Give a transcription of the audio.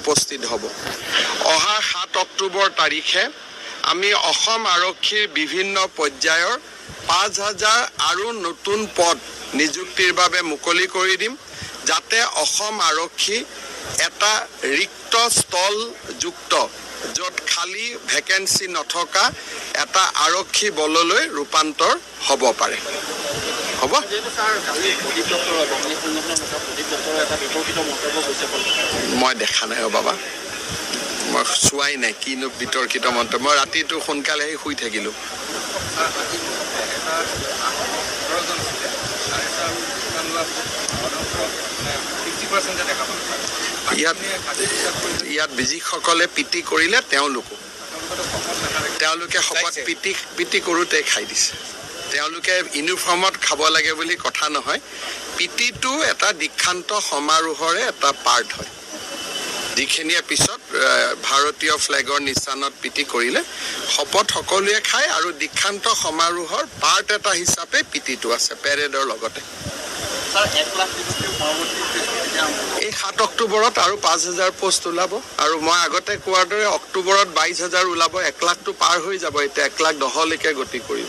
উপস্থিত হ'ব। অহা 7 অক্টোবৰ তাৰিখে আমি অসম আৰক্ষীৰ বিভিন্ন পৰ্যায়ৰ 5000 আৰু নতুন পদ নিযুক্তিৰ বাবে মুকলি কৰি দিম, যাতে অসম আৰক্ষী এটা ৰিক্ত স্থলযুক্ত, য'ত খালী ভেকেঞ্চি নথকা এটা আৰক্ষী বললৈ ৰূপান্তৰ হ'ব পাৰে। হ'ব। যিহেতু ছাৰ, কালি প্ৰদীপ দত্তৰ, বঙালী সংগঠনৰ নেতা প্ৰদীপ দত্তৰ এটা বিতৰ্কিত মন্তব্য গৈছে। মই দেখা নাই অ' বাবা, মই চোৱাই নাই কিনো বিতৰ্কিত মন্তব্য। মই ৰাতিটো সোনকালে আহি শুই থাকিলোঁ। ছাৰ, আজি এটা 18জন আছিলে, তাৰে ছাৰ কিছুমান লোৱা 50%-এ দেখা পালোঁ ছাৰ। ইয়াত যিসকলে পিটি কৰিলে, তেওঁলোকো তেওঁলোকেতো শপত নাখালে। তেওঁলোকে শপত পিটি পিটি কৰোঁতে খাই দিছে। তেওঁলোকে ইউনিফৰ্মত খাব লাগে বুলি কথা নহয়। পিটিটো এটা দীক্ষান্ত সমাৰোহৰে এটা পাৰ্ট হয়। যিখিনিয়ে পিছত ভাৰতীয় ফ্লেগৰ নিচানত পিটি কৰিলে, শপত সকলোৱে খায় আৰু দীক্ষান্ত সমাৰোহৰ পাৰ্ট এটা হিচাপে পিটিটো আছে পেৰেডৰ লগতে। ছাৰ, 1 লাখ নিযুক্তিৰ পৰৱৰ্তী ফেজটো কেতিয়া আৰম্ভ হ'ব? এই 7 অক্টোবৰত আৰু 5000 পোষ্ট ওলাব আৰু মই আগতে কোৱাৰ দৰে অক্টোবৰত 22,000 ওলাব। 1 লাখটো পাৰ হৈ যাব। এতিয়া 1 লাখ 10লৈকে গতি কৰিব।